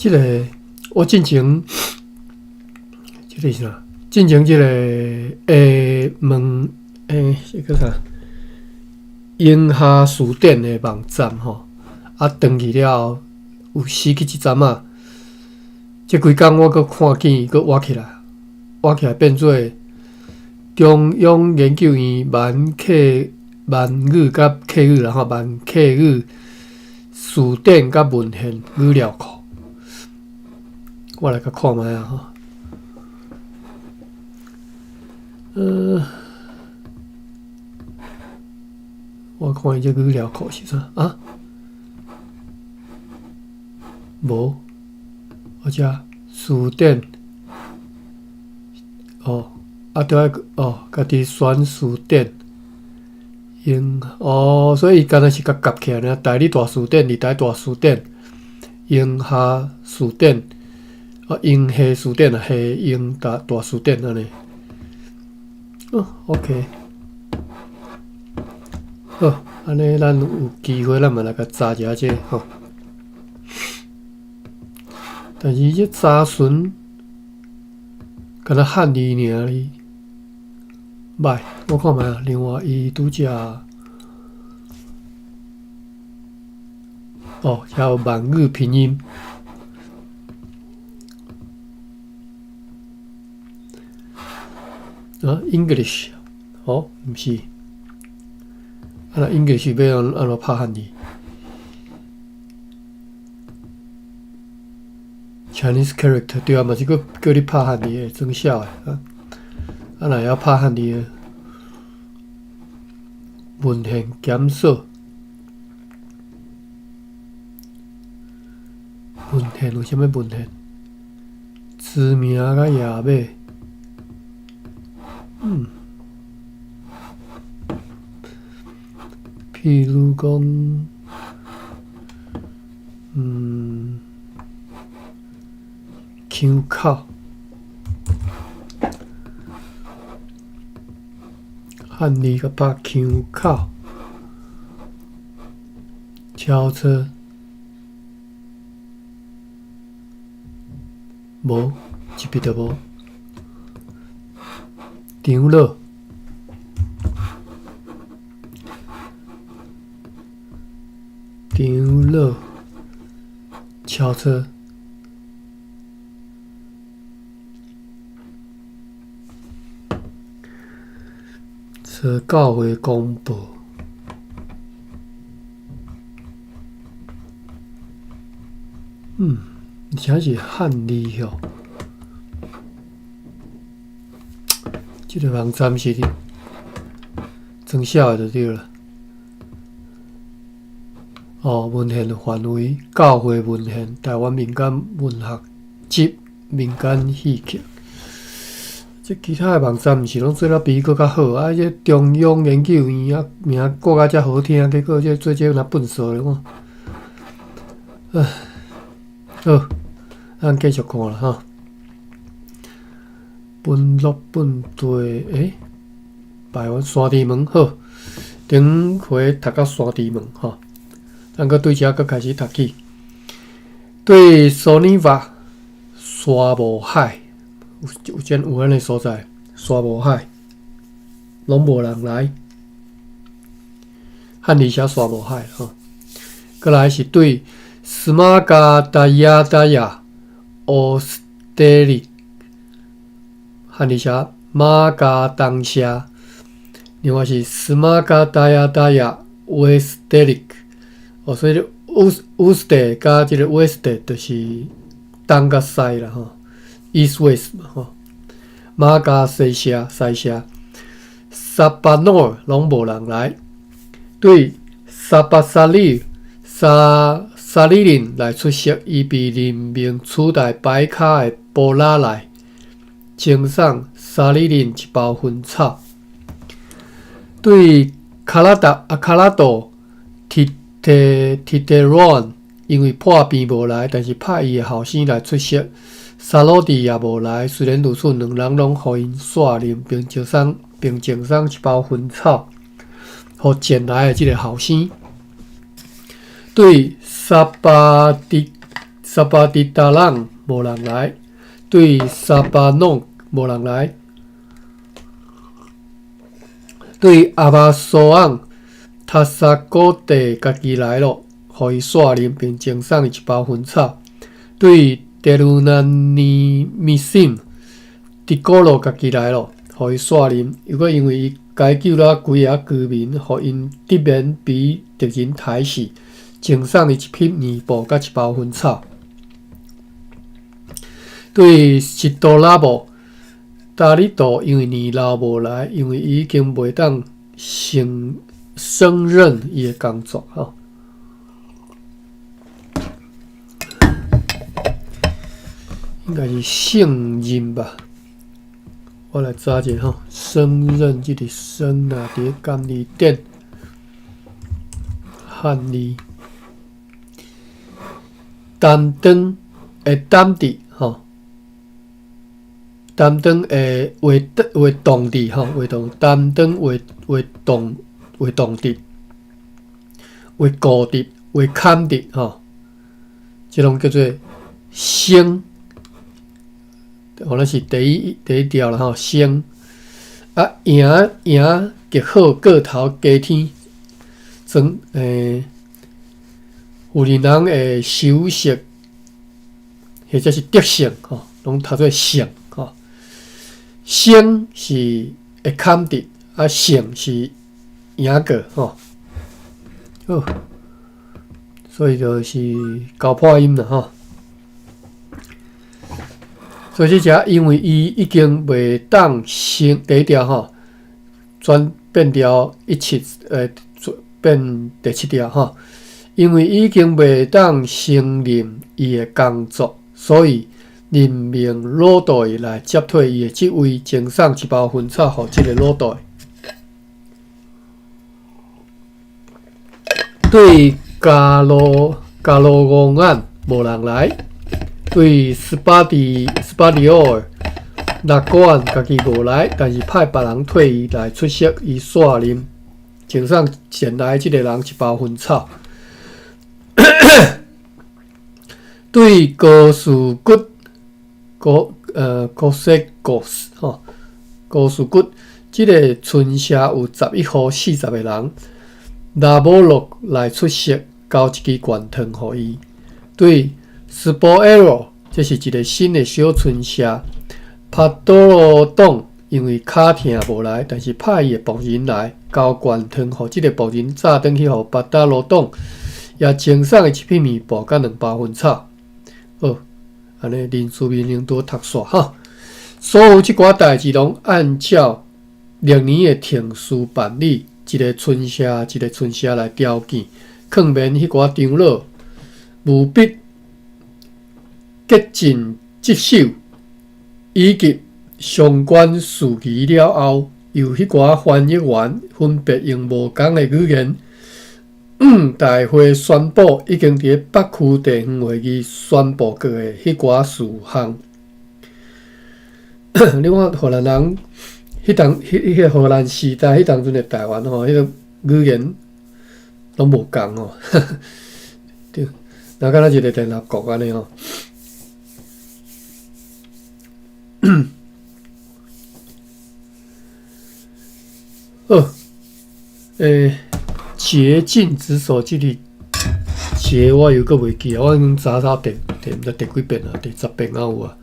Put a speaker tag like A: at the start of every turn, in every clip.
A: 這个我進前，這个是啥？進前這个問這個啥？英哈詞典的網站吼，啊，轉去了後有死去一陣仔。這幾工我閣看見伊閣活起來，活起來變做中央研究院閩客閩語佮客語啦吼，閩客語詞典佮文獻語料庫。我來共看覓啊吼。我看伊這語料庫是啥啊？無，我遮詞典，哦，啊，著愛哦，家己選詞典，英哦，所以伊敢若是共夾起來爾，台語大辭典、二台大辭典、英哈詞典、哦，英系詞典啊，系英大大辭典按呢。哦，OK，好，按呢咱有機會，咱嘛來共查一下這吼。但是這查詢，敢若漢字爾哩，䆀，我看覓啊。另外，伊拄才，哦，遐有閩語拼音。啊，English，哦，毋是，啊若 English 欲按按怎拍漢字？Chinese character 對啊，嘛是閣叫你拍漢字的，裝痟的啊！啊，若會曉拍漢字的，文獻檢索，文獻有啥物文獻？字名佮頁碼，嗯，譬如講，嗯，腔口，漢字佮拍腔口，超車，無，一筆都無，長老，長老，超車。找教會公報。嗯，而且是漢字吼。這个網站是裝痟的就對了。哦，文獻範圍：教會文獻、台灣民間文學集、民間戲曲。這其他的網站毋是攏做了比伊閣較好啊？這中央研究院啊，名掛甲遮好聽，結果這做這若糞埽咧看。唉，好，咱繼續看啦吼。本樂本地，欸，台灣山豬門好，頂回讀到山豬門吼，咱閣對遮閣開始讀起。對蘇尼瓦沙無海。有有有按呢所在，沙無海，攏無人來。漢字寫沙無海吼。閣來是對斯馬加達亞達亞奧斯德里，漢字寫馬加東社。另外是斯馬加達亞達亞威斯德里，哦，所以烏烏斯德佮這个威斯德就是東佮西啦吼。East West 嘛吼，馬加西社西社，沙巴諾攏無人來，對沙巴沙里沙沙里林來出席，伊被任命取代白卡的波拉來，贈送沙里林一包薰草。對卡拉達啊卡拉多提提提特羅因為破病無來，但是派伊的後生來出席。沙魯蒂也無來，雖然如此，兩人攏予𪜶卸任，並贈送並贈送一包薰草，予前來的這个後生。對沙巴迪沙巴迪達朗無人來，對沙巴諾無人來，對阿巴蘇昂塔薩古蒂家己來咯，予伊紲啉，並贈送伊一包薰草。對德魯納尼米辛迪古羅家己來咯，予伊紲啉。又閣因為伊解救了幾个居民，予𪜶得免被敵人刣死，贈送伊一匹棉布佮一包薰草。對西多拉布達里多，因為年老無來，因為伊已經袂當勝任伊的工作吼。應該是勝任吧？我來查一下吼，勝任這個勝啊，佇咧簡字典漢字擔當會擔佇吼。擔當會會會動佇吼，會動擔當會會動會動佇，會顧佇，會坎佇吼，這攏叫做升。可能是第一條啦吼，升啊贏贏極好個頭加天，裝有人人會修飾，或者是得勝吼，攏讀做勝吼。勝是會坎佇，啊勝是贏過吼。好，所以就是交破音啦吼。所以這只因為伊已經袂當升第一條吼，轉變調一七變第七條吼，因為已經袂當勝任伊的工作，所以任命魯道來接替伊的職位，贈送一包薰草予這个魯道。對加羅加羅王案無人來，對斯巴迪斯巴迪奧爾納古案家己無來，但是派別人替伊來出席，伊紲啉，贈送前來這个人一包薰草。對高士骨高高色高斯吼，高士骨這个村社有11戶40个人，拉姆洛來出席，交一支懸糖予伊。對斯波埃羅，這是一个新的小村社。帕多羅黨因為跤疼無來，但是派伊的僕人來交懸糖予這个僕人，早轉去予巴達羅黨，也贈送伊一匹棉布佮兩包薰草。好，按呢人事命令都讀煞哈。所有這寡代誌攏按照歷年的程序辦理，一个村社一个村社來調件，勸勉彼寡長老務必恪盡職守，以及相關事宜了後，由彼寡翻譯員分別用無仝的語言，向大會宣布已經佇咧北區地方會議宣布過的彼寡事項。你看荷蘭人，彼當彼彼个荷蘭時代，彼當陣的台灣吼，彼个語言攏無仝吼，對，若敢若一个聯合國按呢吼。好，桀盡職守這个桀我又閣袂記啊，我已經早早第第毋知第幾遍啊，第10遍敢有啊。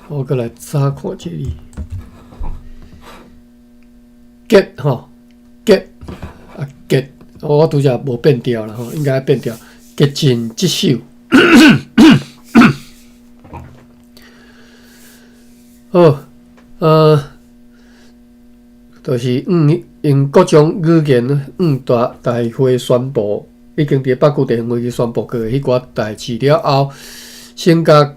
A: 我閣來查看這里，結吼結啊結，我拄則無變調啦吼，應該變調，恪盡職守。好，就是用各種語言向大大會宣布，已經佇北區地方會議宣布過的彼寡代誌了後，先共捌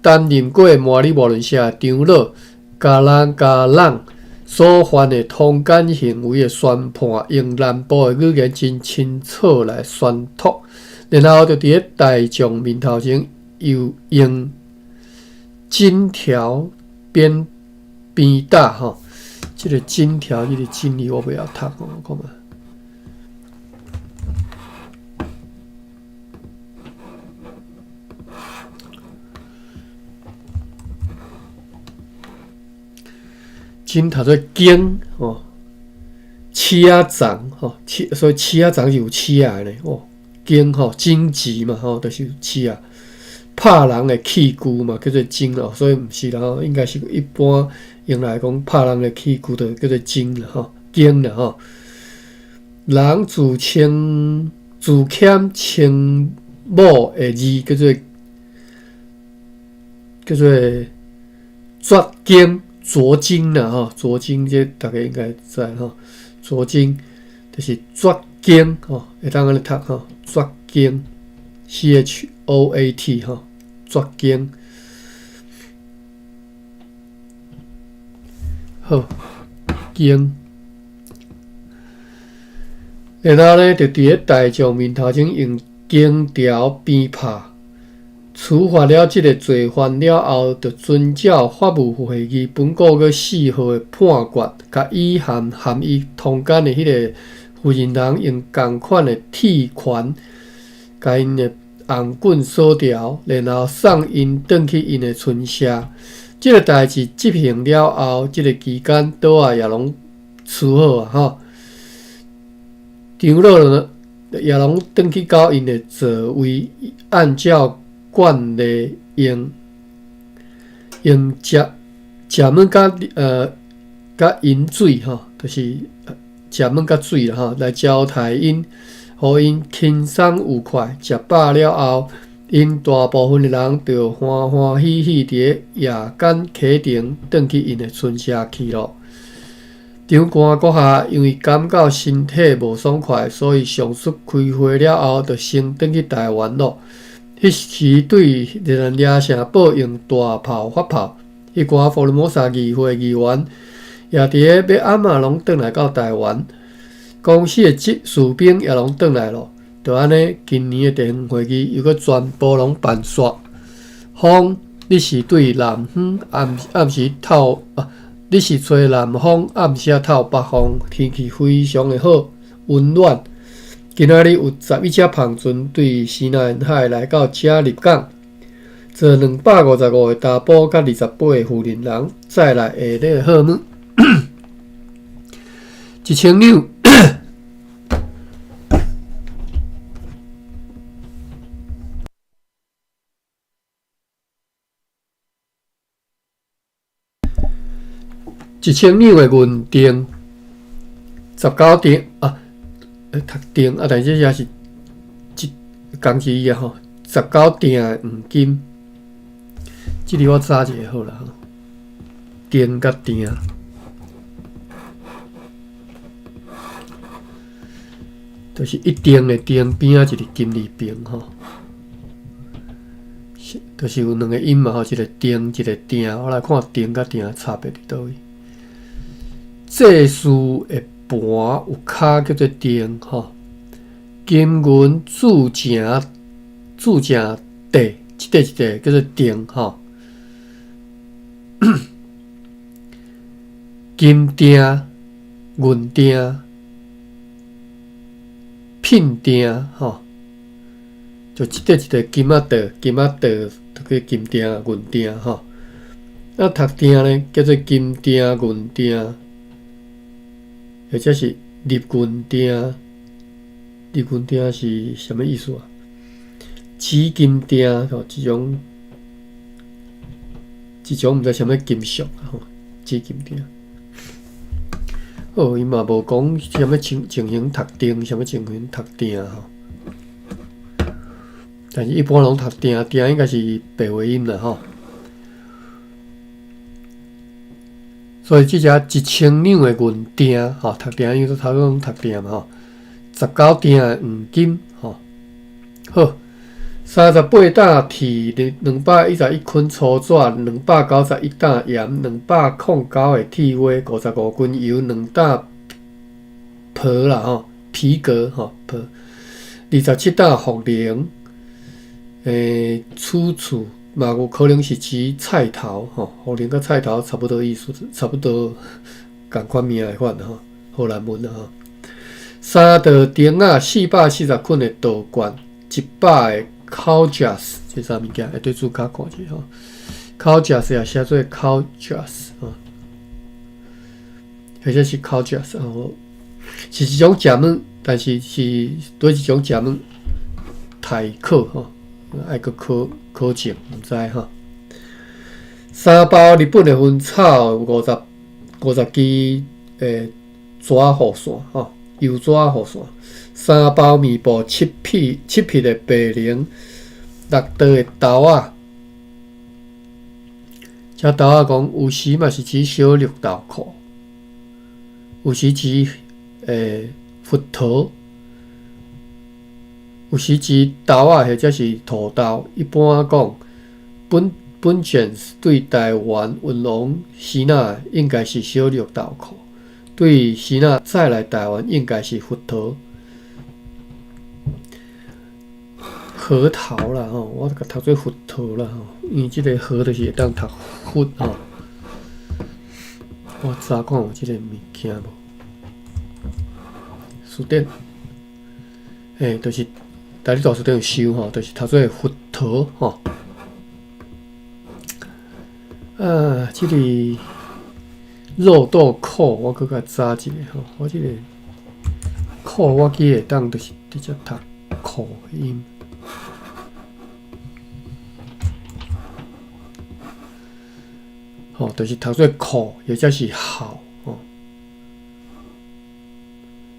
A: 擔任過麻里無論社的長老加蘭加朗所犯的通姦行為的宣判，用南部的語言真清楚來宣讀，然後就佇咧大眾面頭前又用金條鞭鞭打吼，這個金條，這個真理我袂曉讀吼，我看覓。經讀做經吼，刺仔欉吼，所以刺仔欉是有刺仔的呢哦，荊吼，荊棘嘛吼，就是有刺仔。拍人的器具嘛，叫做荊哦，所以毋是啦吼，應該是一般用來講拍人的器具就叫做荊啦吼，荊啦吼。人自稱自謙稱母的字叫做叫做拙荊，拙荊啦吼，拙荊這逐家應該知吼，拙荊就是拙荊吼，會當按呢讀吼，拙荊。CHOAT 吼，拙荊。好，經。然後呢，就佇咧大眾面頭前用荊條鞭拍，處罰了這个罪犯了後，就遵照法務會議本國閣四號的判決，共伊含含伊通姦的彼个婦人人用仝款的鐵環，共𪜶的頷頸鎖牢，然後送𪜶轉去𪜶的村舍。這个代誌執行了後，這个期間桌仔也攏處好啊，吼。長老呢也攏轉去到𪜶的座位，按照慣例用用食食物佮佮飲水吼，就是食物佮水啦吼，來招待𪜶，予𪜶輕鬆愉快。食飽了後，𪜶大部分的人就歡歡喜喜佇咧夜間啟程轉去𪜶的村舍去咯。長官閣下因為感覺身體無爽快，所以上述開會了後，就先轉去台灣咯。彼時對熱那亞城堡用大炮發炮，彼寡福爾摩沙議會議員也佇咧欲暗仔攏轉來到台灣，公司的士士兵也攏轉來咯。就按呢，今年的地方會議又閣全部攏辦煞。風，你是對南方暗暗時透啊？你是吹南風，暗時透北風，天氣非常的好，溫暖。今仔日有11隻帆船對西南沿海來到遮入港，坐255個查埔佮28個婦人人，載來下列的貨物：1000兩。1000兩的銀鈿，19鈿啊，讀鈿啊，但是這是一仝一字吼，19鈿的黃金。這裡我查一下好啦，鈿佮鈿，就是一定的定邊仔一個金字邊吼。就是有兩個音嘛吼，一個定，一個定。我來看定佮定差別佇佗位。祭祀的盤有跤叫做鈿吼，金銀鑄成鑄成塊，一塊一塊叫做鈿吼。金鈿、銀鈿、聘鈿吼，就一塊一塊金仔塊，金仔塊就叫金鈿、銀鈿吼。啊，讀鈿呢叫做金鈿、銀鈿。或者是入銀鈿，入銀鈿是啥物意思啊？紫金鈿吼，這種這種毋知啥物金屬吼，紫金鈿。好，伊嘛無講啥物情情形讀鈿，啥物情形讀鈿吼。但是一般攏讀鈿，鈿應該是白話音啦吼。所以這隻1000兩的銀鈿吼，讀鈿因為頭拄講讀鈿嘛吼，19鈿的黃金吼。好，38擔鐵，211捆粗紙，291擔鹽，209個鐵鍋，55斤油，2擔皮啦吼，皮革吼皮，27擔茯苓，處處。嘛有可能是指菜頭吼，茯苓佮菜頭差不多意思，差不多仝款名的款吼，荷蘭文吼。三道釘仔，440捆的稻罐，100個烤茄子，這啥物件？會對字卡看者吼，烤茄子也寫做烤茄子吼。或者是烤食，哦，是一種食物，但是是佗一種食物？太考吼，愛閣考考證，毋知吼。三包日本的薰草，50支紙雨傘吼，油紙雨傘。三包麵布，七匹的白翎，六袋的豆仔。這豆仔講，有時嘛是指小綠豆蔻，有時指核桃，有時指豆仔或者是土豆。一般講，本本卷對台灣運往支那應該是小綠豆蔻，對支那載來台灣應該是核桃。核桃啦吼，我共讀做核桃啦吼，因為這個核就是會當讀佛吼。我查看有這個物件無？辭典，就是台語大辭典有收吼，就是讀做核桃吼。啊，這個肉豆蔻，我閣共查一下吼。我這個蔻，我記會當就是直接讀苦的音。吼，就是讀做苦，或者是孝吼。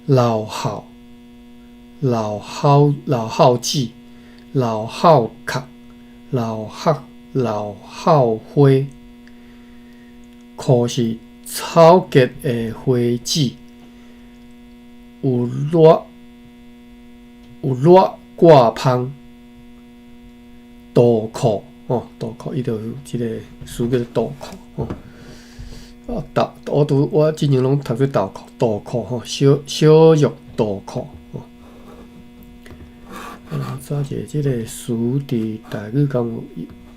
A: 老孝、老孝、老孝子、老孝殼、老學、老孝花，蔻是草結的花籽，有熱掛芳，豆蔻吼，豆蔻伊就有這個詞叫做豆蔻吼。啊，豆我拄我之前攏讀做豆蔻，豆蔻吼，小小玉豆蔻吼。啊，查一下這個詞佇台語敢有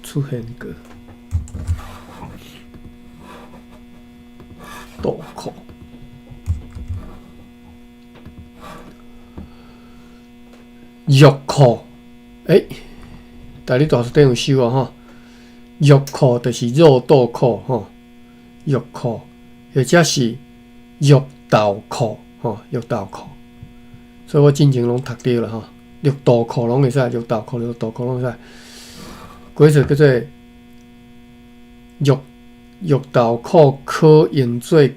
A: 出現過？豆蔻，玉蔻，台語大辭典有收啊吼。玉蔻就是肉豆蔻吼，玉蔻或者是玉豆蔻吼，玉豆蔻。所以我進前攏讀著啦吼，綠豆蔻攏會使，綠豆蔻、綠豆蔻攏會使。過說叫做玉玉豆蔻可用做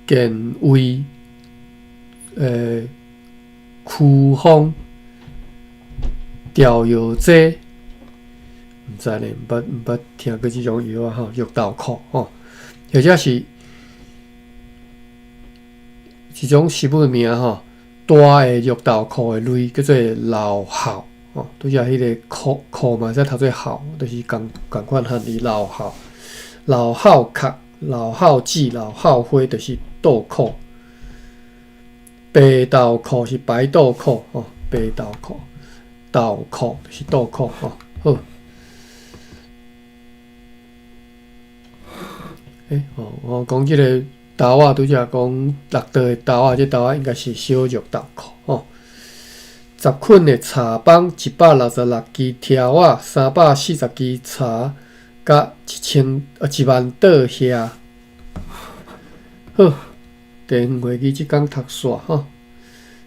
A: 健胃、驅風、調藥劑，毋知呢，毋捌聽過這種藥啊吼，玉豆蔻吼，或者是一種食物名吼，大的玉豆蔻的類叫做老孝吼，拄才彼個蔻蔻嘛，會使讀做孝，就是仝仝款漢字老孝、老孝殼、老孝子、老孝花，就是豆蔻。白豆蔻是白豆蔻吼，白豆蔻、豆蔻就是豆蔻吼。好，吼，我講這個豆仔，拄才講六袋的豆仔，這豆仔應該是小玉豆蔻吼。10捆的柴枋，166支柱仔，340支柴，佮1萬桌瓦。好，地方會議這工讀煞吼。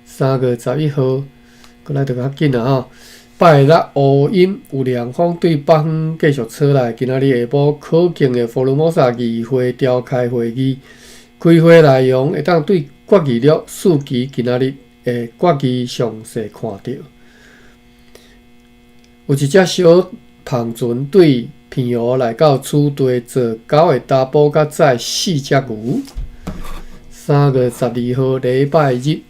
A: 3月11號，閣來就較緊啊吼。拜六烏陰有涼風對北方繼續吹來。今仔日下晡可敬的福爾摩沙議會召開會議，開會內容會當對決議錄書記今仔日的決議詳細看著。有一隻小帆船對澎湖來到此地，載九个查埔佮載四隻牛。3月12號禮拜日，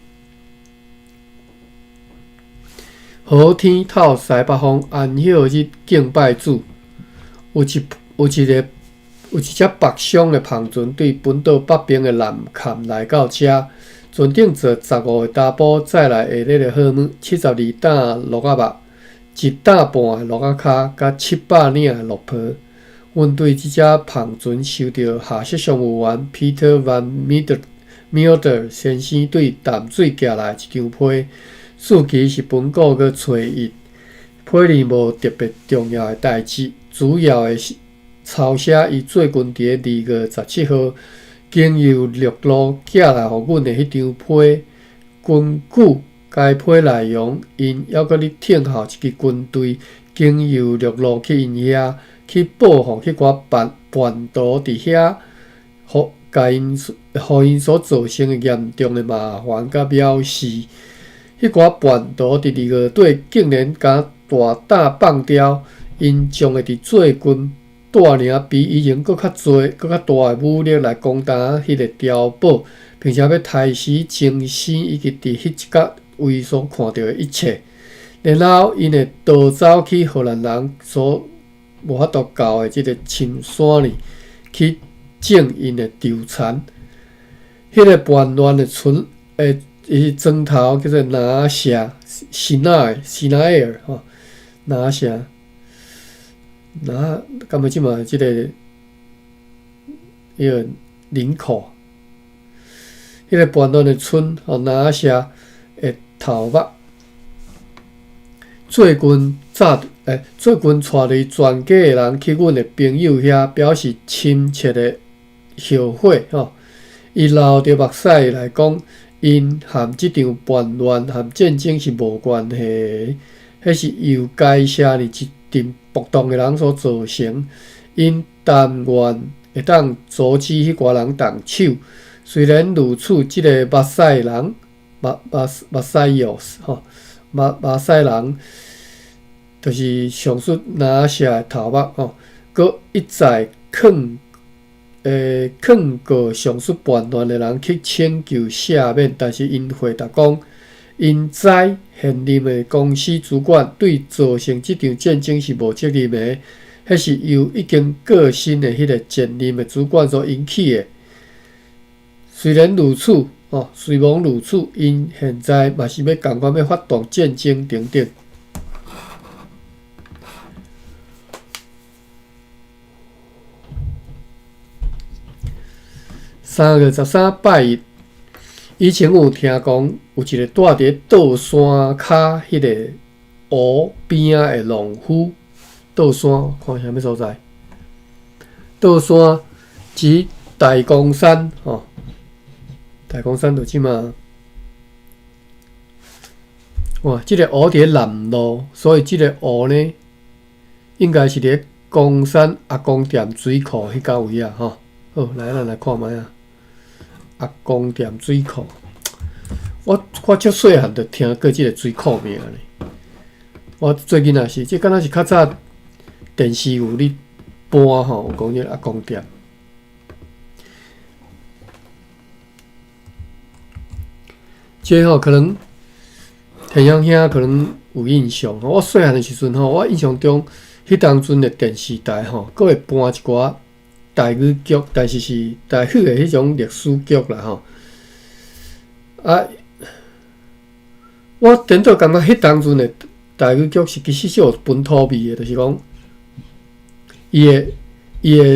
A: 好天透西北風，安息日敬拜主。有一隻北上的帆船對本島北邊的南崁來到遮，船頂坐15個查埔，載來下列的貨物：72擔鹿仔肉，1擔半的鹿仔跤，佮700領的鹿皮。阮對這隻帆船受著下屬商務員 Peter Van Mildert 先生對淡水寄來一張批，日期是本個月初一。批裡無特別重要的代誌，主要的是抄寫伊最近佇咧2月17號經由陸路寄來予阮的彼張批。根據該批內容，𪜶猶閣咧聽候一支軍隊經由陸路去𪜶遐去報復彼寡叛叛徒佇遐，予共𪜶予𪜶所造成的嚴重的麻煩佮藐視。彼寡叛徒佇2月底竟然敢大膽放刁，𪜶將會佇最近帶領比以前閣較濟、閣較大的武力來攻打彼个碉堡，並且欲刣死精生以及佇彼一角位所看著的一切。然後𪜶會逃走去荷蘭人所無法度到的這个深山裡去種𪜶的稻田。彼个叛亂的村的伊莊頭叫做拿舍西奈西奈爾吼，拿舍拿，敢欲這馬這个彼个林口，彼个叛亂的村吼拿舍的頭目。最近早最近帶著全家的人去阮的朋友遐，表示深切的後悔吼。伊流著目屎來講，𪜶和這場叛亂和戰爭是無關係的，彼是由該社裡一陣暴動的人所造成。𪜶但願會當阻止彼寡人動手。雖然如此，這个馬賽人馬馬馬賽約吼馬馬賽人，就是上述拿舍的頭目吼，閣一再勸勸告上述叛亂的人去請求赦免，但是𪜶回答講，𪜶知現任的公司主管對造成這場戰爭是無責任的，彼是由已經過身的彼个前任的主管所引起的。雖然如此，吼，雖罔如此，𪜶現在嘛是欲仝款欲發動戰爭等等。3月13拜一，以前有聽講有一个住佇咧倒山跤彼个湖邊仔的農夫，倒山看啥物所在？倒山指大岡山吼，大岡山就這馬。哇，這个湖佇咧南路，所以這个湖呢，應該是佇咧岡山阿公店水庫彼角位啊吼。好，來咱來看覓啊。阿公店水庫，我足細漢就聽過這个水庫名咧。我最近也是，這敢若是較早電視有咧播吼，有講這个阿公店。這吼可能天陽兄可能有印象吼，我細漢的時陣吼，我印象中彼當陣的電視台吼，閣會播一寡台語劇，但是是台語的彼種歷史劇啦吼。啊，我顛倒感覺彼當陣的台語劇是其實是有本土味的，就是講伊會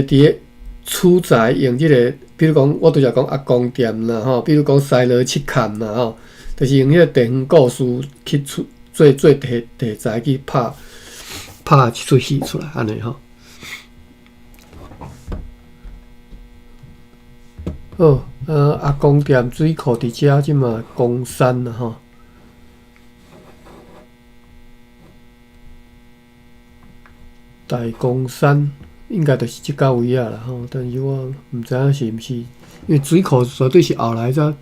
A: 佇咧取材用這个，比如講我拄才講阿公店啦吼，比如講西螺七崁啦吼，就是用彼個地方故事去出做做題題材去拍拍一齣戲出來，按呢吼。好，阿公店水庫佇遮這馬岡山啦吼。大岡山應該就是這角位仔啦吼，但是我毋知影是毋是，因為水庫絕對是後來才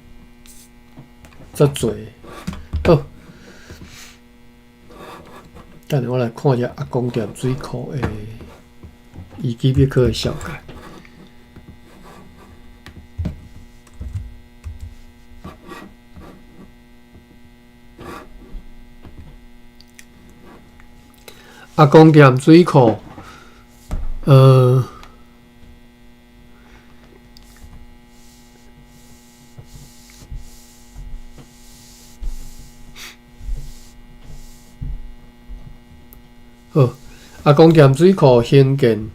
A: 才做的。好，等下我來看一下阿公店水庫的維基百科的紹介。阿公店水庫，好，阿公店水庫興建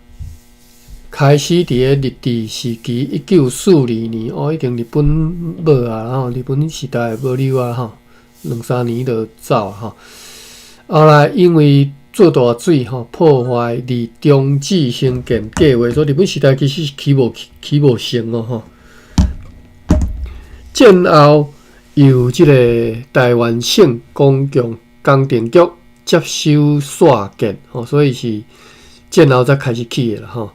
A: 開始佇咧日治時期1942年，哦，已經日本無啊吼，日本時代無留啊吼，兩三年就走啊吼。後來因為做大水吼破壞而終止興建計劃，所以日本時代其實是起無成哦吼。戰後由這個臺灣省公共工程局接手紲建吼，所以是戰後才開始起的啦吼。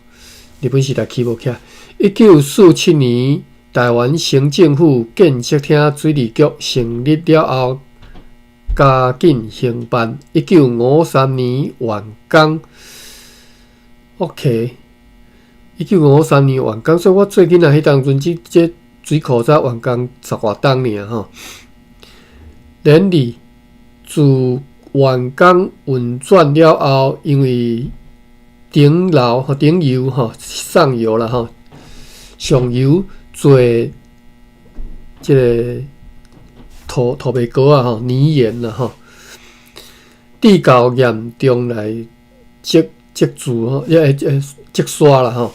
A: 日本時代起無起來。1947年，臺灣省政府建設廳水利局成立了後，加緊興辦。1953年完工。OK，1953年完工，所以我做囡仔彼當陣，這水庫才完工十外冬爾吼。然而，自完工運轉了後，因為頂流吼頂游吼上游啦吼，上游做這個土白膏仔吼泥岩啦吼，地溝嚴重來積聚吼，積沙啦吼，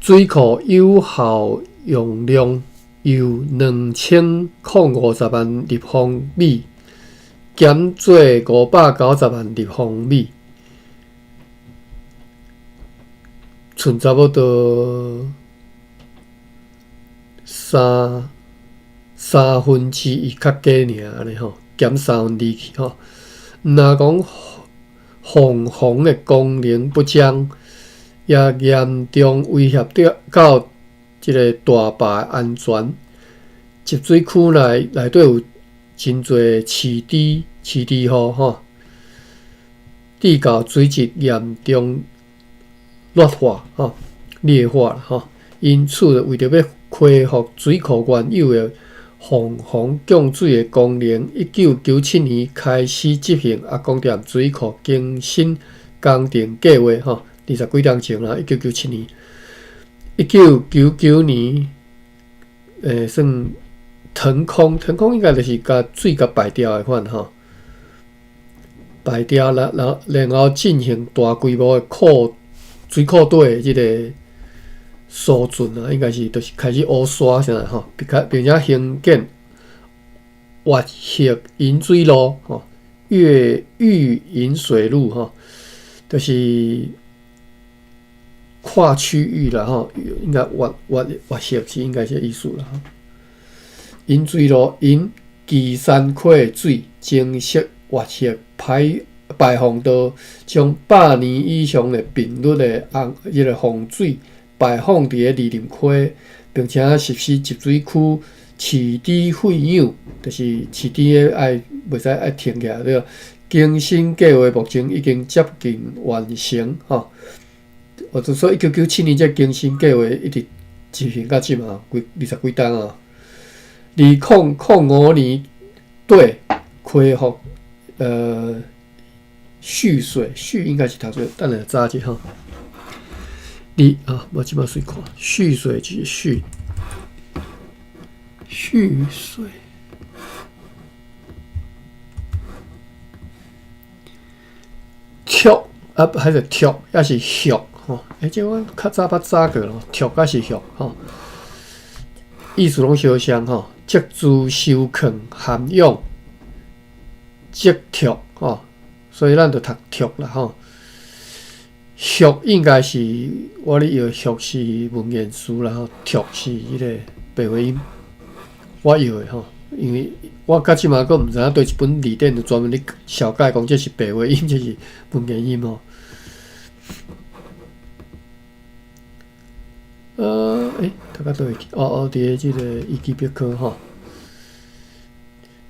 A: 水庫有效容量由2050萬立方米減做590萬立方米，賰差不多三分之一較低爾按呢吼，減三分之二去吼。毋若講防洪的功能不彰，也嚴重威脅到這个大壩安全。集水區內底有真濟飼豬戶吼，致到水質嚴重劣化吼，劣化吼。因此，為著欲恢復水庫原有的防洪降水的功能，1997年開始執行阿公店水庫更新工程計劃吼，二十幾年前啦，一九九七年，1999年，算騰空，騰空應該就是共水共排掉的款吼，排掉啦，然後進行大規模的水庫底的這个疏浚啊，應該是就是開始挖沙啥吼，並且興建越溪引水路吼，越域引水路吼，就是跨區域啦吼，應該越溪是應該這個意思啦吼。引水路引旗山溪的水增設越溪排放道，將100年以上的頻率的洪這个洪水排放佇个二林溪，並且實施集水區飼豬廢養，就是飼豬的愛袂使愛停起來對。更新計劃目前已經接近完成吼。我就說1997年這更新計劃一直執行到這馬，二十幾冬啊。2005年底恢復蓄水，蓄應該是讀做，等下查一下吼。你啊，我這馬隨看蓄水就是蓄水。蓄啊，還是蓄，抑是蓄吼？這我較早捌查過咯，蓄抑是蓄吼？意思攏相像吼，積資收礦涵養積蓄吼，所以咱就讀蓄啦吼。蓄應該是我咧譯蓄是文言詞啦吼，蓄是彼个白話音，我譯的吼，因為我到這馬閣毋知影佗一本字典就專門咧紹介講這是白話音，這是文言音吼。讀到佗位去？哦哦，佇个這个維基百科吼。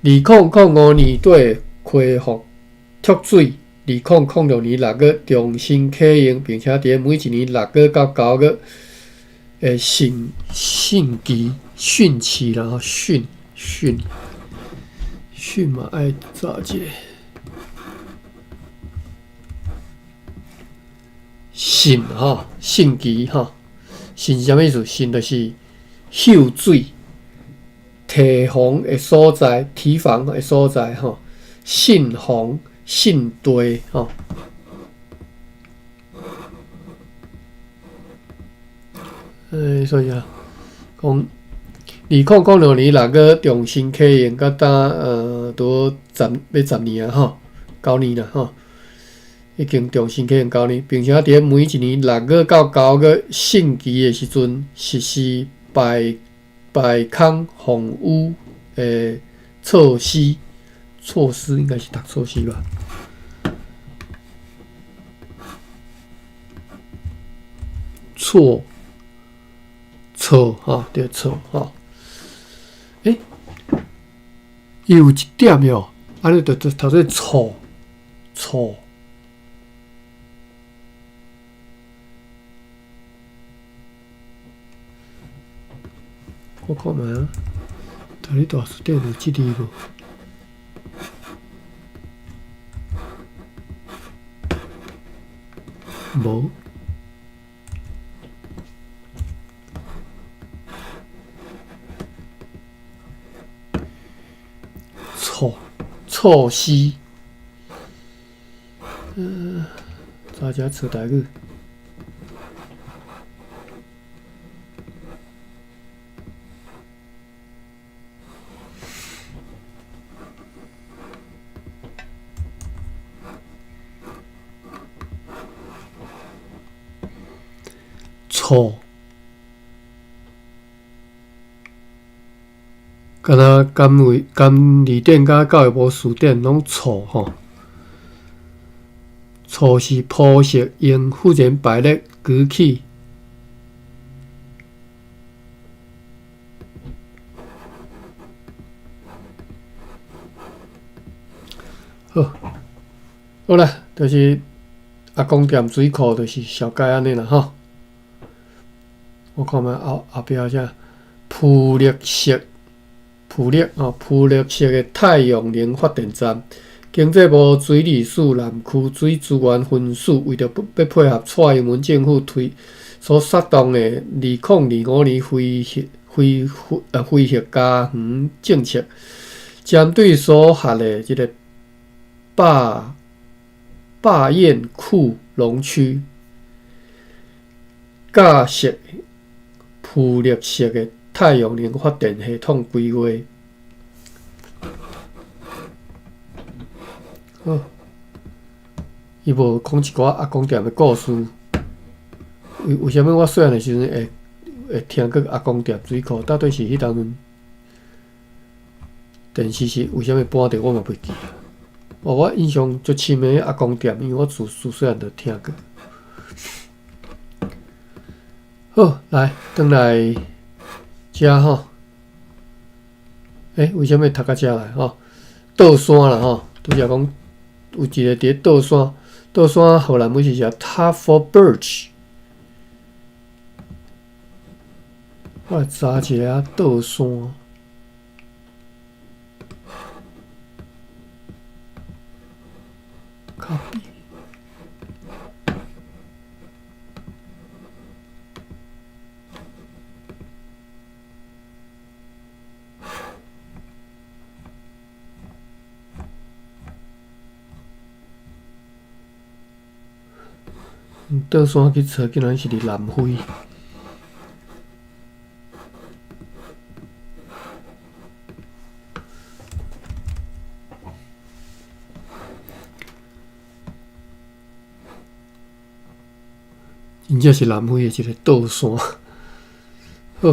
A: 2005年底恢復蓄水，2006年6月重新啟用，並且佇每一年6月到9月的汛期啦，汛嘛愛查一下。汛吼，汛期吼，汛是啥物意思？汛就是蓄水、堤防的所在、堤防的所在吼，汛防、汛地吼。所以啊，講2006年6月重新啟用，到今拄十欲十年啊吼，9年啦吼。已經重新啟用9年，並且佇每一年6月到9月汛期的時陣實施排排空防雨的措施。措施應該是讀措施吧？錯錯吼，對錯吼。欸，伊有一點喲，按呢就就讀做錯錯。我看覓啊，台語大辭典有這字無？無。措措施，嗯，查一下錯台語。錯，敢若甘為甘字典佮教育部辭典攏錯吼。錯是鋪設用忽然排列舉起。好，好啦，就是阿公店水庫，就是小解按呢啦吼。我看覓後後壁啥？浮力式、浮力哦，浮力式的太陽能發電站。經濟部水利署南區水資源分署為著欲配合蔡英文政府推所發動的2025年非核、非核、非核家園政策，針對所轄的這個壩壩堰庫農區，架設浮力式的太陽能發電系統規劃。好，伊無講一寡阿公店的故事。為為啥物我細漢的時陣會會聽過阿公店水庫？到底是彼當陣電視是為啥物播著？我嘛袂記啊。哦，我印象足深的阿公店，因為我自自細漢就聽過。好，來，轉來遮吼。欸，為啥物讀到遮來吼？倒山啦吼，拄才講有一个佇咧倒山，倒山荷蘭文是寫 Tafelberg。我來查一下倒山。Copy。倒山去揣，竟然是佇南非。真正是南非的一个倒山。好，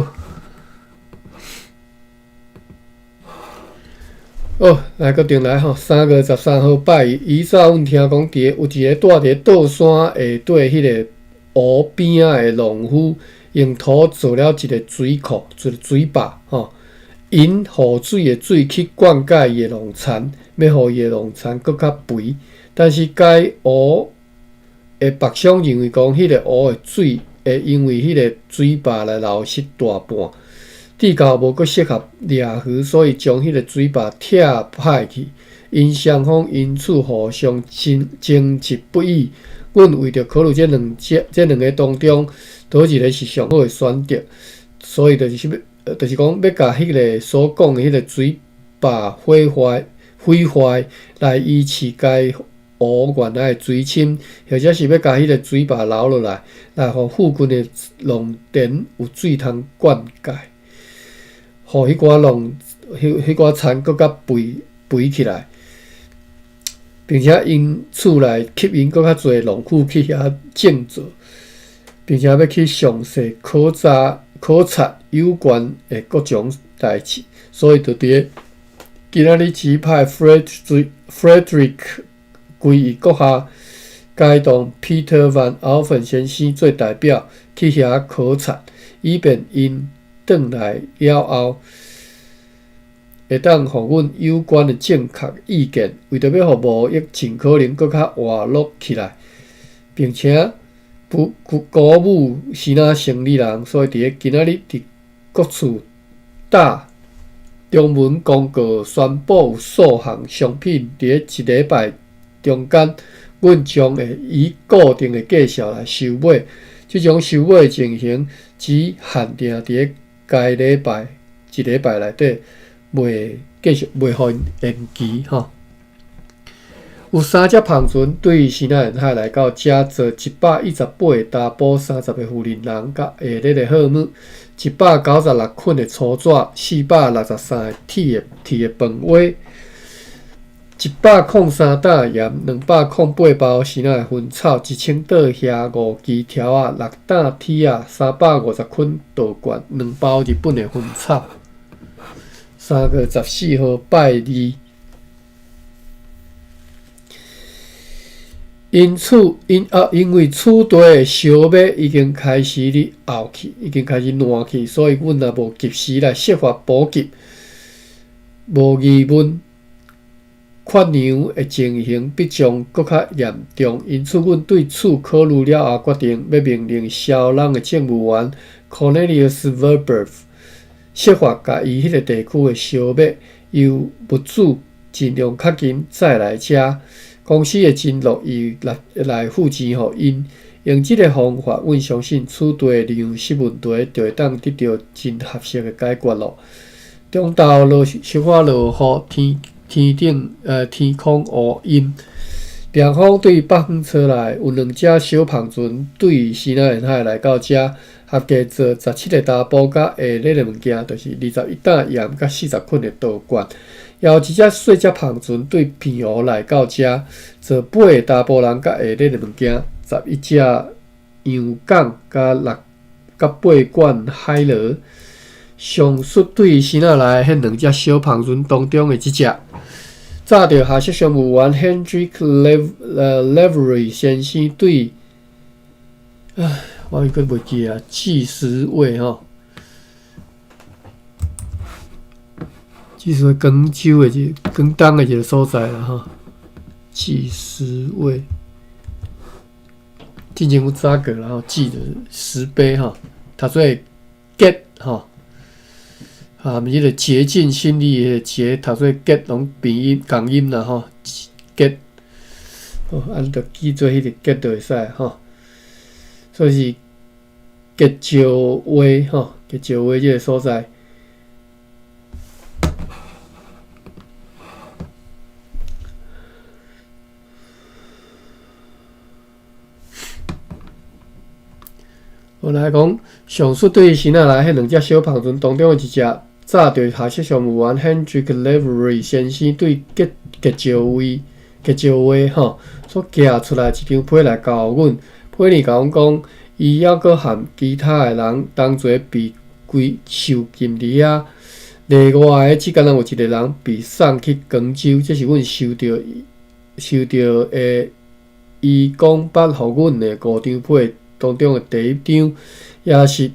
A: 好，來閣轉來吼，3月13號拜一，以早阮聽講，佇有一個住佇倒山下底彼个湖邊仔的農夫，用土做了一个水庫，一个水壩吼，引雨水的水去灌溉伊的農田，欲予伊的農田閣較肥。但是該湖的北鄉認為講，彼个湖的水會因為彼个水壩來流失大半，至到無閣適合掠魚，所以將彼个水壩拆歹去。𪜶雙方因此互相爭爭執不已。阮為著考慮這兩者，這兩个當中，佗一个是上好的選擇，所以就是欲，就是講欲共彼个所講的彼个水壩毀壞、毀壞來維持該湖原來的水深，或者是欲共彼个水壩留落來，來予附近的農田有水通灌溉，予彼寡農、彼彼寡田閣較肥肥起來。並且𪜶厝內吸引閣較濟農夫去遐種作，並且欲去詳細考察考察有關的各種代誌，所以就佇咧今仔日指派 Frederick 歸伊閣下偕同 Peter Van Alphen 先生做代表去遐考察，以便𪜶轉來了後，會當予阮有關的正確意見，為著欲予貿易盡可能閣較活絡起來，並且鼓鼓舞支那生理人，所以佇咧今仔日佇各處打中文公告，宣布有數項商品佇咧一禮拜中間，阮將會以固定的價數來收買。這種收買的情形只限定佇咧該禮拜一禮拜內底，袂繼續袂予𪜶延期吼。有三隻帆船對支那沿海來到遮載118個查埔、30個婦人人佮下熱的貨物，196捆的粗紙，463個鐵的飯鍋，103擔鹽，208包支那的薰草，1000桌遐五支條仔，六擔鐵仔，350捆稻罐，兩包日本的薰草。3月14號拜二。因此，因啊，因為此地的燒麥已經開始咧漚去，已經開始爛去，所以阮也無及時來設法補給。無疑問，缺糧的情形必將閣較嚴重。因此，阮對此考慮了後，決定欲命令蕭朗的政務員 Cornelius Verburg 設法共伊彼个地區的燒麥由物主盡量較緊載來遮。公司會真樂意來來付錢予𪜶。用這个方法，阮相信此地的糧食問題就會當得著真合適的解決囉。中晝落小可落雨，天天頂天空烏陰。涼風對北方吹來，有兩隻小帆船對支那沿海來到遮，合計載17個查埔佮下熱的物件，就是21擔鹽佮40捆的稻罐。也有一隻細隻帆船對澎湖來到遮，載八個查埔人佮下熱的物件，11隻羊犅佮六佮八罐海螺。上述對支那來彼兩隻小帆船當中的這隻，早著下屬商務員 Hendrik Lavery 先生對，唉，我閣袂記啊，紀實位吼。這是廣州的一個廣東的一個所在啦吼。紀實位，進前有查過啦吼，紀就是石碑吼，讀做結吼，啊，毋是彼個竭盡心力的竭，讀做結，攏變音仝音啦吼，結，哦，按呢就記做彼個結就會使吼。所以是結石位吼，結石位這個所在。我來講，上述對支那來彼兩隻小帆船當中的一隻，早著下屬商務員 Hendrik Lavery 先生對結結石位結石位吼所寄出來一張批來交予阮，批裡共阮講，伊猶閣和其他的人同齊被關受禁佇遐。例外的，只敢若有一个人被送去廣州，這是阮收著收著的，伊講捌予阮的五張批當中的第一張，也是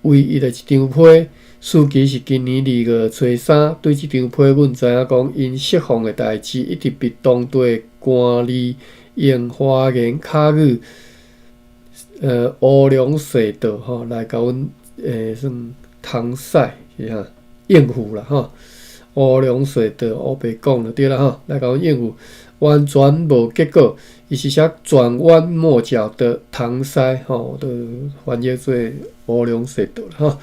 A: 唯一的一張批。時期是今年2月初三。對這張批，阮知影講，𪜶釋放的代誌一直被當地的官吏用花言巧語，烏龍踅道吼來共阮算搪塞是啥應付啦吼，烏龍踅道烏白講就對啦吼，來共阮應付，完全無結果。伊是寫轉彎抹角的搪塞吼，都翻譯做烏龍踅道啦吼，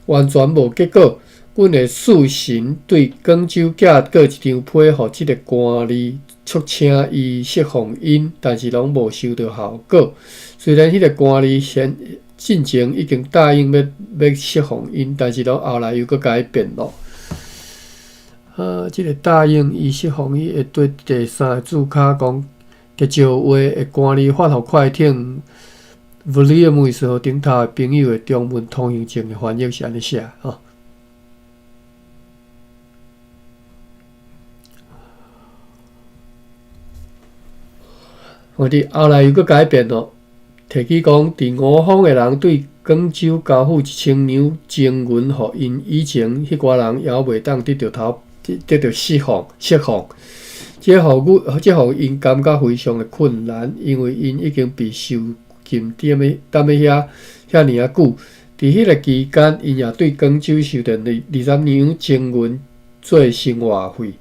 A: 完全無結果。阮會事先對廣州寄過一張批予這个官吏，促請伊釋放𪜶，但是攏無收著效果。雖然彼个官吏先進前已經答應欲欲釋放𪜶，但是攏後來又閣改變囉。這个答應伊釋放伊會對第三个註腳講吉石話的官吏發予快艇 Williams 號頂頭的朋友的中文通行證的翻譯是按呢寫吼。我佇後來又閣改變咯，提起講，佇吳方的人對廣州交付1000兩精銀予𪜶以前，彼寡人猶袂當得著頭，得著釋放，釋放。這予阮，這予𪜶感覺非常的困難，因為𪜶已經被囚禁踮咧，踮咧遐遐爾仔久。佇彼个期間，𪜶也對廣州收著20兩精銀做生活費。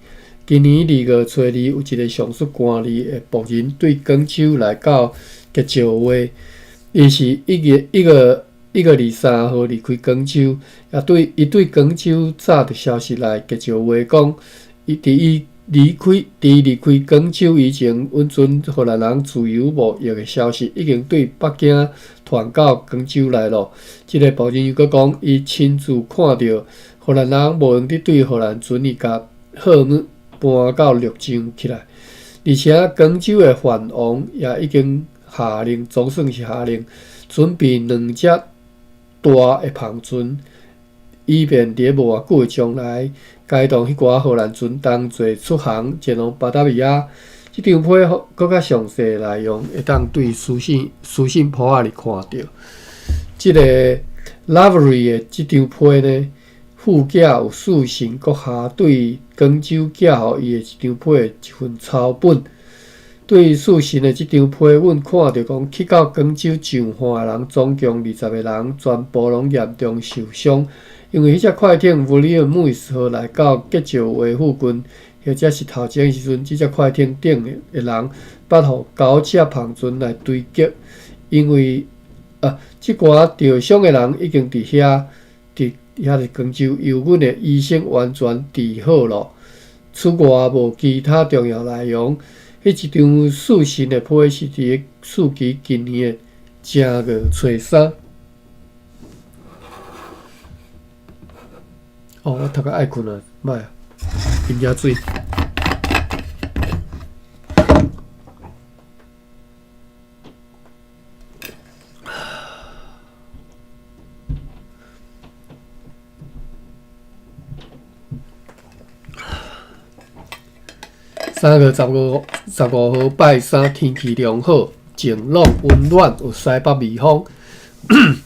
A: 今年2月初2，有一个上述官吏的僕人對廣州來到吉石話，伊是1月23號離開廣州，也對伊對廣州早著消息來吉石話講，伊佇伊離開佇離開廣州以前，阮船荷蘭人自由貿易的消息已經對北京傳到廣州來咯。這个僕人又閣講，伊親自看著荷蘭人無閒得對荷蘭船伊共號物搬到陸上起來，而且廣州的藩王也已經下令，總算是下令準備兩隻大的帆船，以便佇無偌久的將來，該同彼寡荷蘭船同齊出航前往巴達維亞。這張批閣較詳細內容，會當對書信簿仔裡看著。這个 Lavery 的這張批呢，附寄有四神閣下對廣州寄予伊的一張批的一份抄本。對四神的這張批，阮看著講去到廣州上岸的人，總共20个人，全部攏嚴重受傷。因為彼隻快艇 Williams 號來到吉石話附近，或者是頭前的時陣，這隻快艇頂的人捌予九隻帆船來追擊，因為啊，這寡著傷的人已經佇遐佇遐佇廣州由阮的醫生完全治好咯。此外，無其他重要內容。彼一張四神的批是佇四期今年的正月初三。哦，我讀甲愛睏啊，歹啊，飲遮水。3月15號拜三，天氣良好，晴朗溫暖，有西北微風。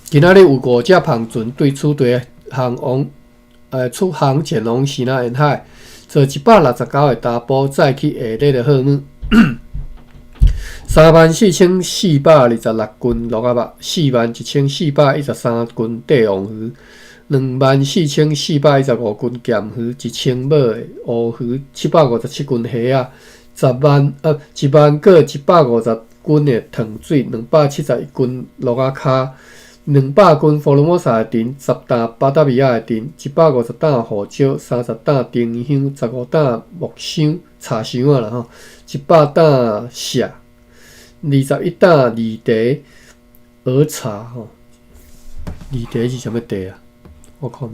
A: 今仔日有五隻帆船對此地航往，出航前往西南沿海，坐169个查埔載去下熱的號碼。34,426斤蘆仔肉，41,413斤帝王魚，24,415斤鹹魚，1000尾的烏魚，757斤蝦仔，10萬閣150斤的糖水，271斤蘆仔跤，200斤福爾摩沙的藤，10擔巴達維亞的藤，150擔胡椒，30擔丁香，15擔木香茶香仔啦吼，100擔錫，21擔二茶儿茶吼，二茶是啥物茶啊？我看覓。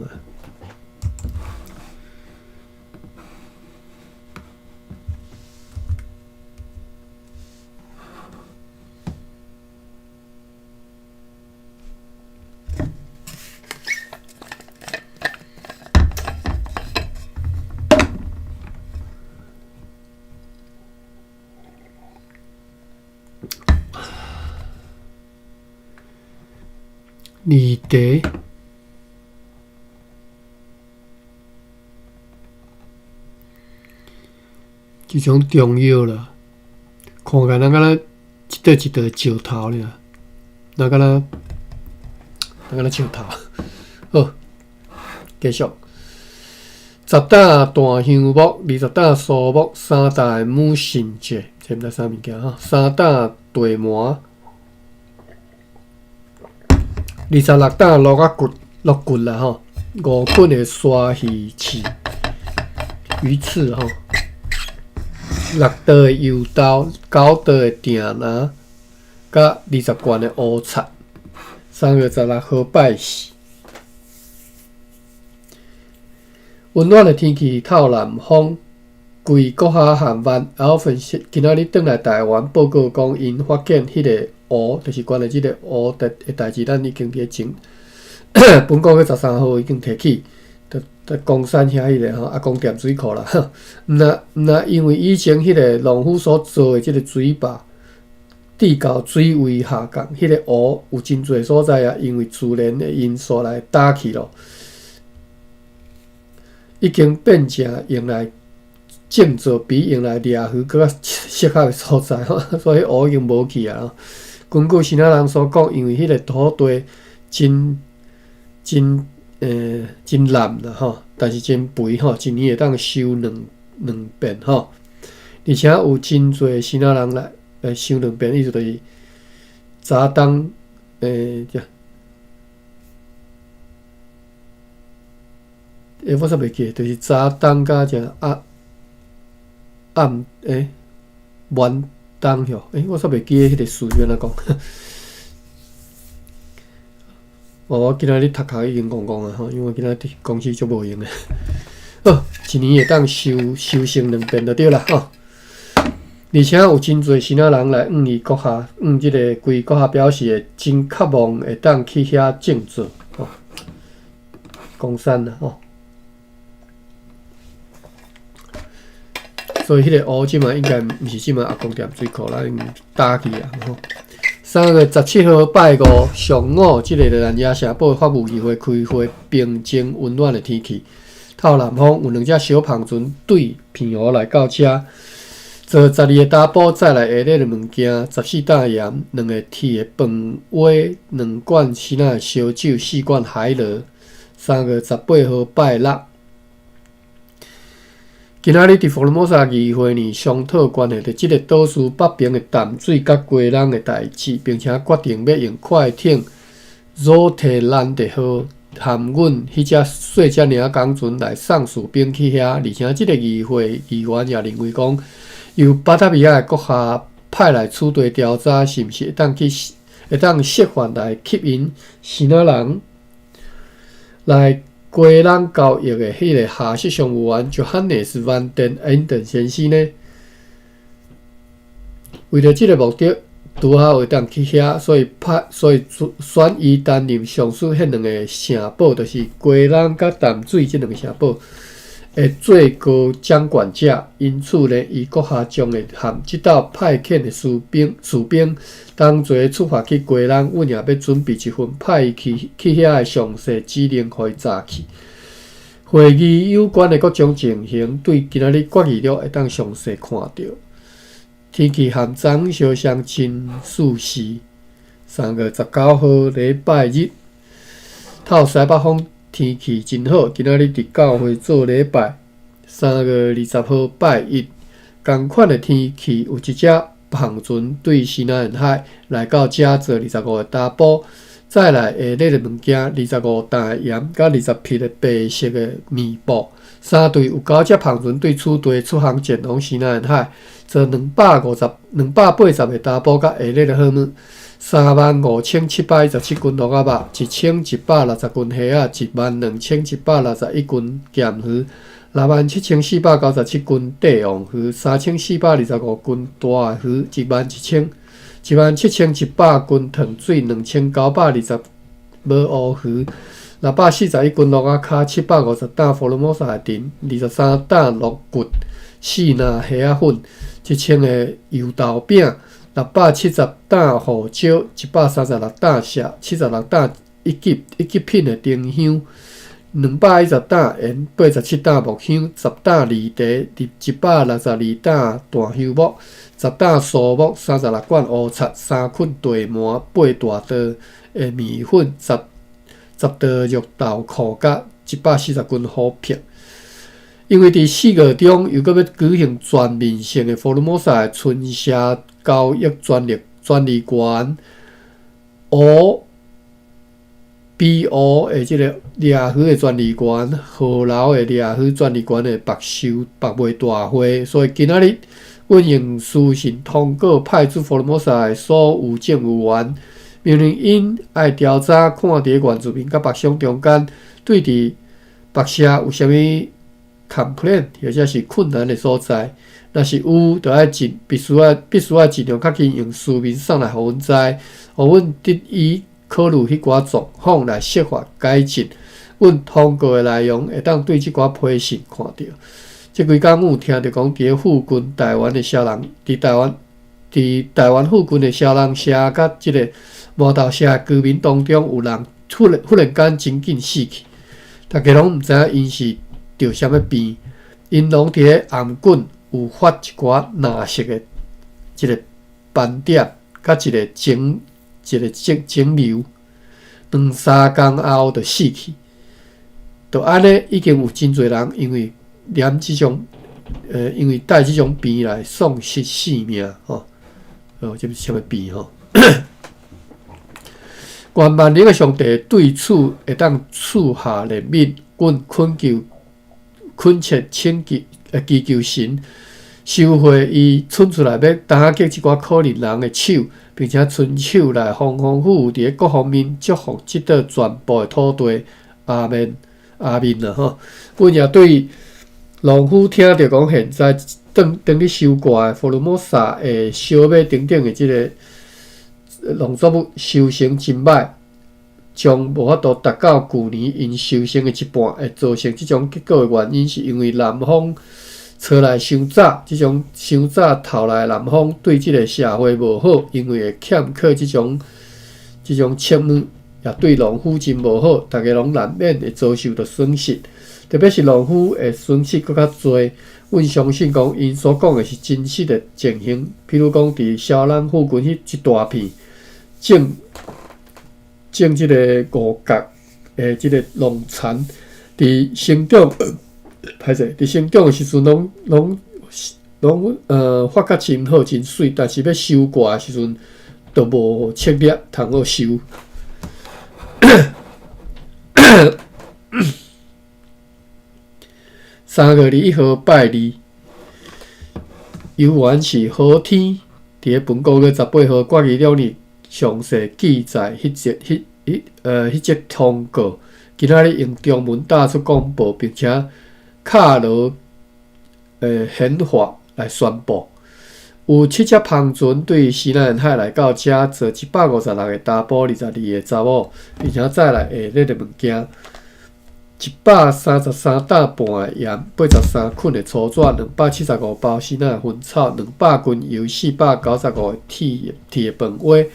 A: 二茶，一种中药啦，看起来敢若一块一块石头尔，若敢若石头。好，继续。10担大香木，20担苏木，3担母神蔗，这毋知啥物件吼，3担地麻。26担鹿仔骨，鹿骨啦吼，5捆的鲨鱼刺，鱼刺吼，6袋的油豆，9袋的定林，佮20罐的乌贼。3月16號拜四，溫暖的天氣透南風，規國家和萬 Alphen 今仔日轉來台灣報告講，𪜶發現彼个湖，就是關於這个湖的代誌，咱已經佇前本個月13號已經提起，佇岡山遐彼个吼，阿公店水庫啦。毋若毋若因為以前彼个農夫所做的這个水壩，至到水位下降，彼个湖有真濟所在啊，因為自然的因素來打去咯，已經變成用來種作比用來掠魚閣較適合的所在吼，所以湖已經無去啊。根據支那人所講，因為彼个土地真真真爛啦吼，但是真肥吼，一年會當收兩遍吼，而且有真濟支那人來收兩遍，意思就是早冬這我煞袂記，就是早冬佮這暗暗晚冬吼，我煞袂記得彼個詞按怎講。我今仔日讀冊已經戇戇啊吼，因為今仔日公司足無閒的。好，一年會當收成兩遍就對啦吼。而且有真濟支那人來向伊閣下，向這個規閣下表示會真渴望會當去遐種作吼，岡山啦吼。所以彼個湖這馬應該毋是這馬阿公店水庫啦，已經打去啊吼。3月17號拜五上午，這個南亞城堡法務議會開會，平靜溫暖的天氣。透南風有兩隻小帆船對澎湖來到遮，坐12個查埔載來下禮的物件，14擔鹽，兩個鐵的飯碗，兩罐支那的燒酒，四罐海螺。3月18號拜六，今仔日佇福爾摩沙議會呢，商討關係著這個島嶼北爿的淡水佮雞籠的代誌，並且決定欲用快艇佐提蘭特號含阮彼隻細隻爾工船來送士兵去遐，而且這個議會議員也認為講，由巴達維亞的閣下派來此地調查，是毋是會當設法來吸引支那人來雞籠交易的彼個下屬商務員約翰內斯·萬電恩頓先生呢？為著這个目的，拄好會當去遐，所以派所以選伊擔任上述彼兩个城堡，就是雞籠佮淡水這兩个城堡的最高掌管者。因此呢，伊閣下將會和這道派遣的士兵同齊出發去雞籠。阮也欲準備一份派伊去遐的詳細指令，予伊查去。會議有關的各種情形，對今仔日決議錄會當詳細看著。天氣和昨昏相像真舒適。3月19號禮拜日，透西北風，天氣真好。今仔日佇教會做禮拜。3月20號拜一，仝款的天氣，有一隻帆船對西南沿海來到遮坐25個查埔，載來下禮的物件，25擔鹽，佮20匹的白色的棉布。三隊有九隻帆船對此地出航前往西南沿海，坐280個查埔佮下禮的貨物，35,717斤蘆仔肉，1,160斤蝦仔，12,161斤鹹魚，67,497斤帝王魚，3,425斤大魚，17,100斤糖水，2,920無烏魚，641斤蘆仔跤，750擔福爾摩沙的藤，23擔鹿骨，四籃蝦仔粉，1,000个油豆餅，670擔胡椒，136擔錫，76擔一級品的丁香，210擔鹽，87擔木香，10擔梨茶，162擔大香木，10擔蘇木，36罐烏漆，3捆地麻，8大袋的麵粉，10袋肉豆蔻，佮140斤琥珀。因為佇4月中又閣欲舉行全面性的福爾摩沙的春社交易專利權 O B O 的這个掠魚的專利權，河流的掠魚專利權的白收白賣大會，所以今仔日阮用書信通告派出福爾摩沙的所有政務員，命令𪜶愛調查看佇原住民佮白商中間對佇白社有啥物 complaint 或者是困難的所在。若是有，就愛盡必須愛必須愛盡量較緊用書面送來予阮知，予阮得以考慮彼寡狀況來設法改進。阮通告的內容會當對這寡批信看著。這幾工阮有聽著講，佇咧附近台灣的小人，佇台灣附近的小人社佮這个麻豆社的居民當中，有人忽然間真緊死去，逐家攏毋知影𪜶是著啥物病，𪜶攏佇咧頷頸有發一寡藍色的這个斑點，佮一个腫瘤，兩三工後就死去。就按呢，已經有真濟人因為染這種，因為帶這種病來喪失性命吼。哦，這是啥物病吼？願萬能的上帝對此會當賜下憐憫，阮懇求、懇切請求、祈求神收回伊伸出來欲打擊這寡可憐人的手，並且伸手來豐豐富富佇咧各方面祝福這島全部的土地。阿們，阿們啦吼！阮也對農夫聽著講，現在當咧收割的福爾摩沙的小麥等等的這个農作物收成真歹，將無法度達到舊年𪜶收成的一半，會造成這種結果的原因，是因為南風吹來傷早，這種傷早透來的南風對這个社會無好，因為會欠缺這種粟米，也對農夫真無好，逐家攏難免會遭受著損失，特別是農夫會損失閣較濟。阮相信講，𪜶所講的是真實的情形。譬如講，佇蕭朗附近彼一大片種這个五角的這个農田，佇成長的時陣，攏發甲真好真媠，但是欲收割的時陣，就無粟粒通好收。3月21號拜二，猶原是好天。佇咧本個月18號決議兩日詳細記載彼則彼彼呃彼則通告，今仔日用中文打出廣播，並且敲鑼顯化來宣布。有七隻帆船對西南沿海來到遮，載156個查埔、22個查某，並且載來下熱的物件。133擔半的鹽，83捆的粗紙，275包新仔薰草，200斤油，495个鐵的飯鍋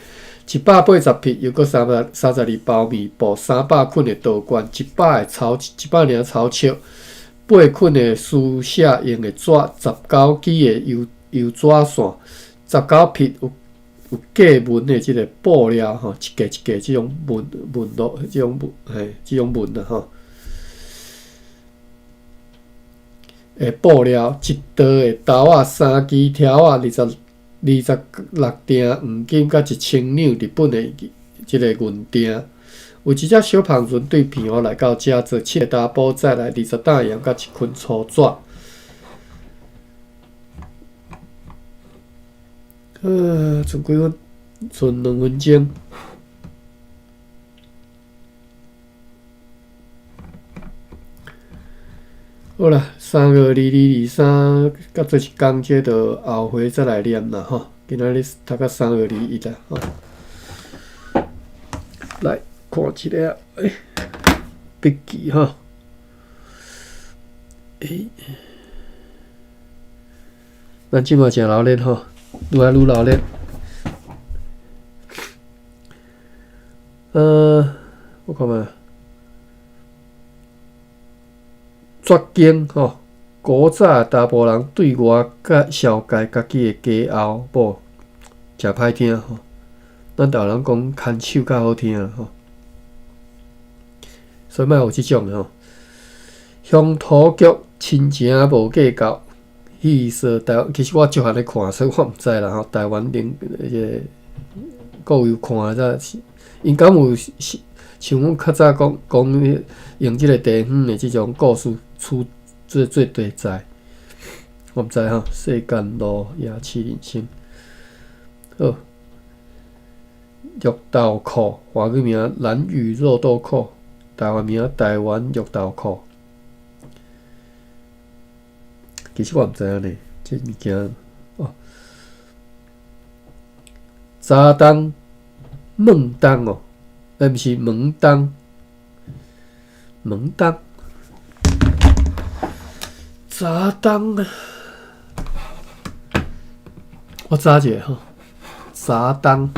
A: ，180匹，又閣332包麵布，300捆的稻罐，100領草粟，8捆的書寫用的紙，19支的油紙線，19匹有格紋的這个布料吼，一格一格這種紋路，這種紋啊吼。的布料，一袋的豆仔，三支條仔，26鋛黃金，佮1000兩日本的這个銀鋛。有一隻小帆船對澎湖來到遮，載七个查埔，載來20擔鹽佮一捆粗紙。賰幾分？賰2分鐘。好啦，3月22、23，佮做一工，這就後回再來念啦吼。今仔日讀到3月21啦吼。來看一下，筆記吼。咱這馬誠熱鬧吼，愈來愈熱鬧。我看覓。絕境吼，古早查埔人對外佮紹介家己的家后某，誠歹聽吼。咱台灣人講牽手較好聽吼，所以莫有這種的吼。鄉土劇親情無計較，戲說台灣，其實我足罕咧看，所以我毋知啦吼。台灣恁彼个各位有看的，這𪜶敢有像阮較早講講用這个地方的這種故事出做做題材，我毋知吼。世間路，夜市人生，好，綠豆蔻，華語名蘭嶼肉豆蔻，台灣名台灣綠豆蔻。其實我毋知影呢，這物件哦，早冬、問冬哦，毋是門冬，門冬，早冬啊，我查一下吼，早冬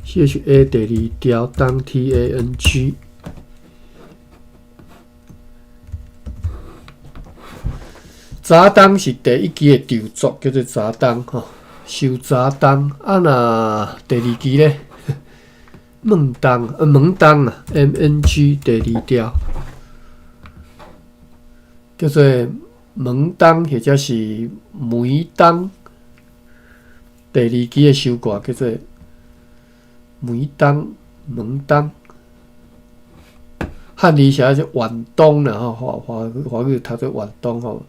A: ，CHA 第二條冬 TANG。早冬是第一期的著作，叫做早冬吼，收早冬。啊，若第二期咧，問冬，門冬啊，MNG 第二條，叫做門冬或者是梅冬。第二期的收割叫做梅冬、門冬。漢字寫做遠東啦吼，華華華語讀做遠東吼。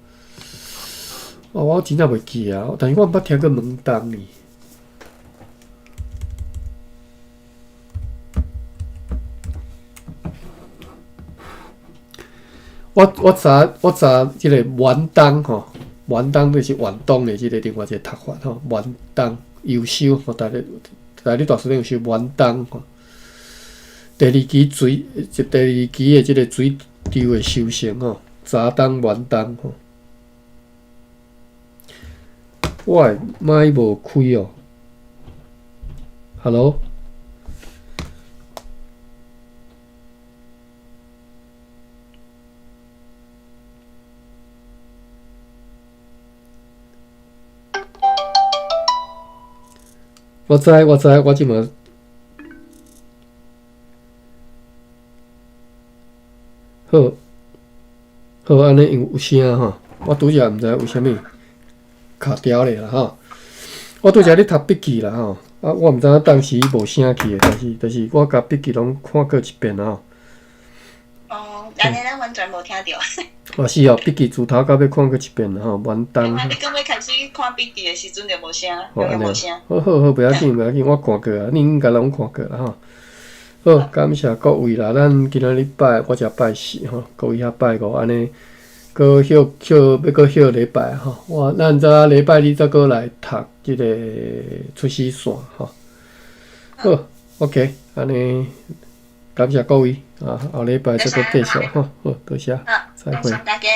A: 哦，我真正袂記啊，但是我毋捌聽過門冬呢。我查這個遠東吼，遠東就是遠東的這個另外一個讀法吼，遠東優秀吼，台語台語大辭典有收遠東吼。第二期水，第二期的這個水稻的收成吼，早冬遠東吼。我的麥無開哦，Hello，我知我知，我這馬好，好按呢，因為有聲吼，我拄則毋知為啥物。卡掉咧啦吼！我拄則咧讀筆記啦吼，啊，我毋知影當時無聲去的，但是但是我共筆記攏看過一遍啦吼。
B: 哦，按呢咱完全無聽著。
A: 啊是哦，筆記自頭到尾看過一遍啦吼，完單。
B: 你剛欲開始看筆記的時陣就無聲，就無聲。
A: 好好好，袂要緊袂要緊，我看過啊，恁應該攏看過啦吼。好，感謝各位啦，咱今仔日拜我才拜四吼，各位遐拜五按呢。閣歇歇欲閣歇禮拜吼，我咱再禮拜二再閣來讀這個出師線吼。好，OK，按呢感謝各位啊，後禮拜再閣繼續吼。好，多謝，再會。
B: 大家。